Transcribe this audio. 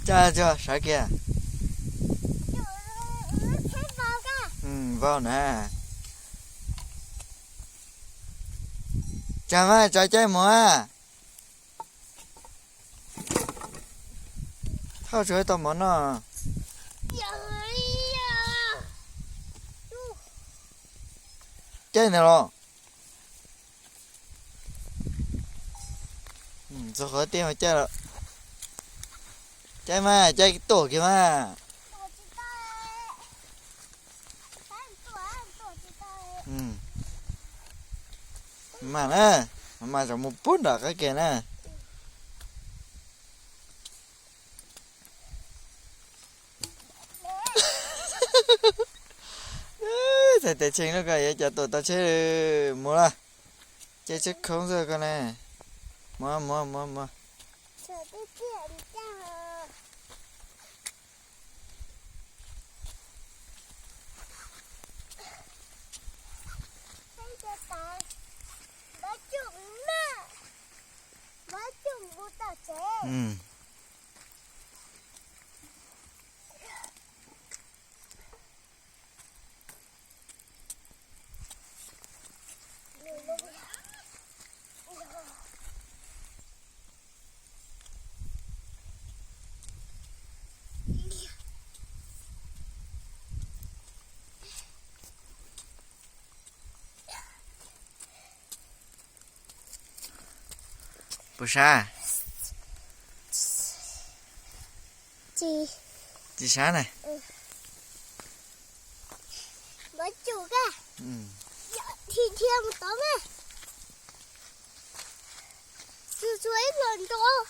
Coj tso sawv kiag. Vau na. Tsa mas, tsa caij mus a. Thauj tsuav tau mov noj. Caij ntawd los. Txog qhov tiaj mas caij lawm. Caij mas, caij tuaj kiag mas. Mas na, mas zaum mus pub nram qab kiag na. Txhais tes tshee lub ko yuav cas tuam tau tsheb mus lawm. Caij tsheb khoob xwb ko ne. Mus mus mus mus. Puas sab? Tsis sab na. Dhia dhia mus tod mas. Tsuas tsuas ib los nrov.